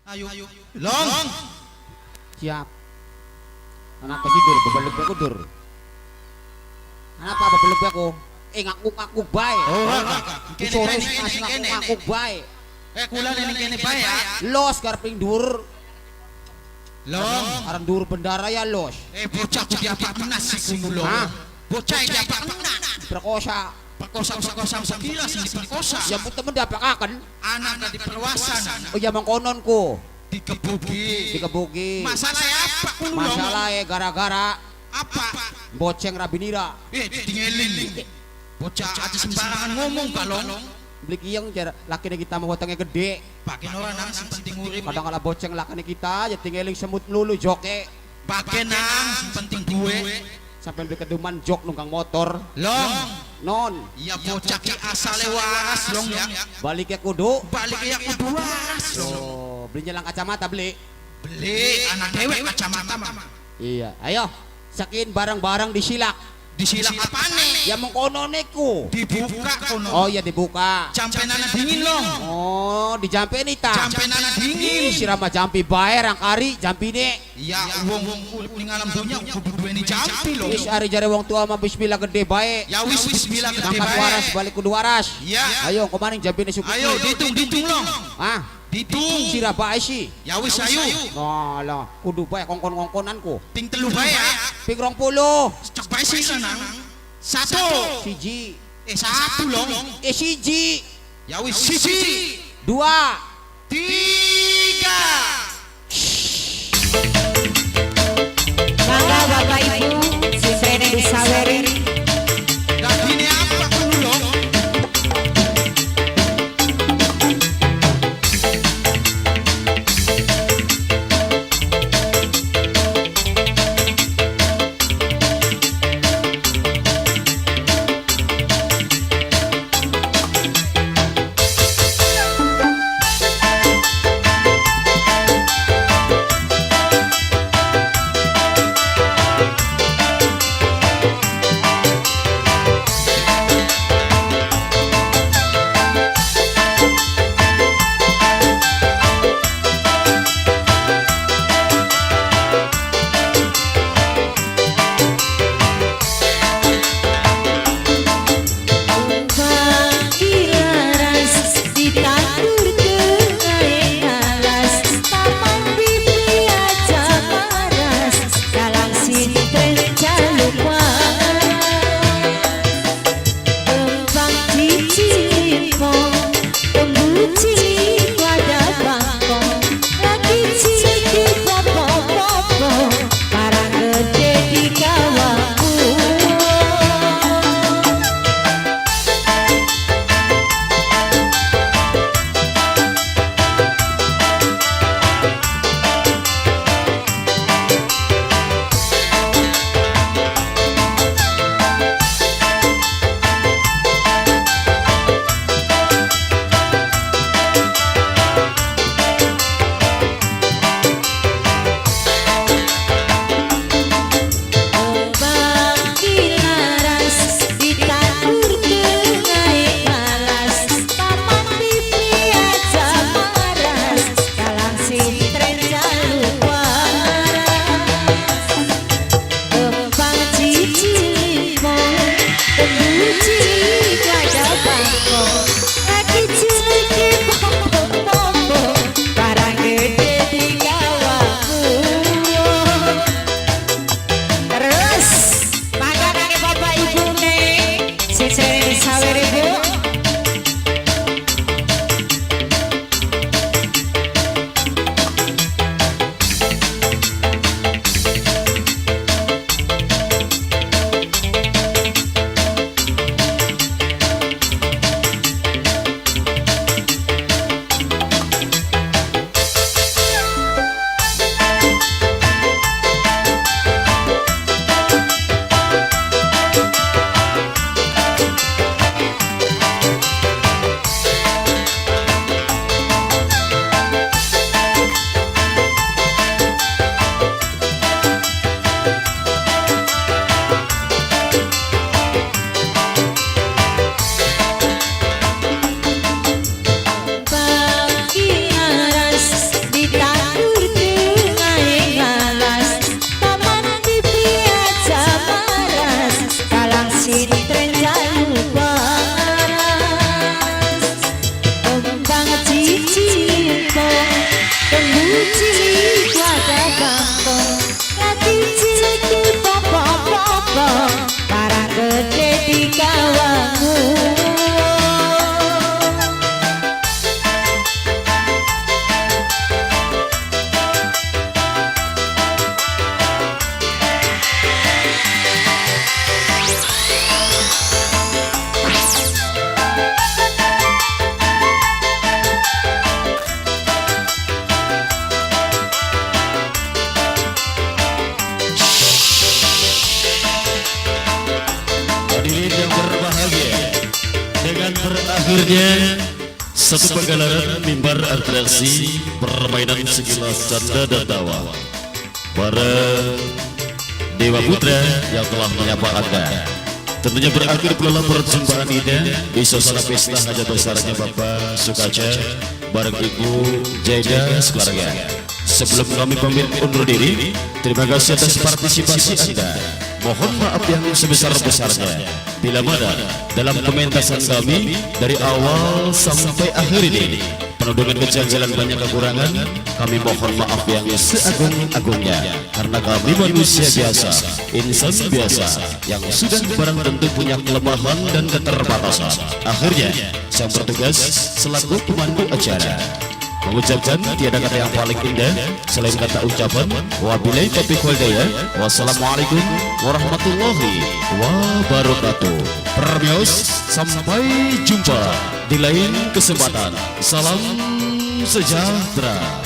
Ayo. Long. Siap. Kenapa sih dur bebeluk aku dur? Kenapa bebeluk aku? Eh ngaku-ngaku bae. Ora kak. Kene Sore kene kene kene. ngaku bae. Eh kula ning kene bae ya. Los karping dur, Long. aran dur bendara ya los. Eh bocah ku diapa kena sih kuno long. Hah? Bocah diapa kena. Diperkosa. Perkosa-perkosa gila sing diperkosa. Ya pun temen diapakaken. Anak gak diperwasan. Oh ya mengkononku Dikebuki. dikebuki. Masalah apa kuno long? Masalah gara-gara Apa? boceng rabinira. Eh dingelin. Bocah aja sembarangan ngomong kalong. Beli kiyeng jar lakine kita mau wetenge gede. Bagian orang nang sing penting urip. Kadang kala boceng lakine kita ya tingeling semut lulu joke. Bagian nang sing penting duwe. Sampai beli keduman jok nunggang motor. Long. Non, Ya bocah ki asale waras long ya. baliknya kudu. Balik ya kudu waras long. Oh, beli nyelang kacamata beli. Beli anak dewek kacamata mah. Iya, ayo. Sakin barang-barang disilak. Disilak apane? Ya mengkono niku. Dibuka kono. Oh iya dibuka. Jampenana dingin long. Oh, dijampeni ta. Jampenana dingin. Sirama jampi bae rangkari jampine. Ya wong urip ning alam donya kudu duweni jampi long. Wis ari jare wong tua mah bismillah gede bae. Ya wis bismillah gede Mangkat bae. waras balik kudu waras. Ya. Ayo kemarin jampine suku. Ayo dihitung dihitung long. Ah, Dihitung. sira bae sih. Ya wis ayo. Alah, kudu bae kongkon-kongkonanku. Ping telu bae ya. Ping 20. Cek bae sih nang. Satu. Siji. Eh satu long. Eh siji. Ya wis siji. Dua. Tiga. Mangga Bapak Ibu, sisrene disaweri. Dadine apa kulo long? Akhirnya satu pagelaran mimbar atraksi permainan sekilas canda dan tawa para Dewa Putra yang telah menyapa Anda. Tentunya berakhir pula perjumpaan ini di suasana pesta hajat besarnya Bapak Sukaja bareng Ibu Jaida sekeluarga. Sebelum kami pamit undur diri, terima kasih atas partisipasi Anda. Mohon maaf yang sebesar-besarnya bila mana dalam pementasan kami dari awal sampai akhir ini penuh dengan kejanggalan, banyak kekurangan. Kami mohon maaf yang seagung-agungnya karena kami manusia biasa, insan biasa yang sudah barang tentu punya kelemahan dan keterbatasan. Akhirnya, saya bertugas selaku pemandu acara mengucapkan tiada kata yang paling indah selain kata ucapan wabillahi taufiq wal hidayah. Wassalamualaikum warahmatullahi wabarakatuh. Permios, sampai jumpa di lain kesempatan. Salam sejahtera.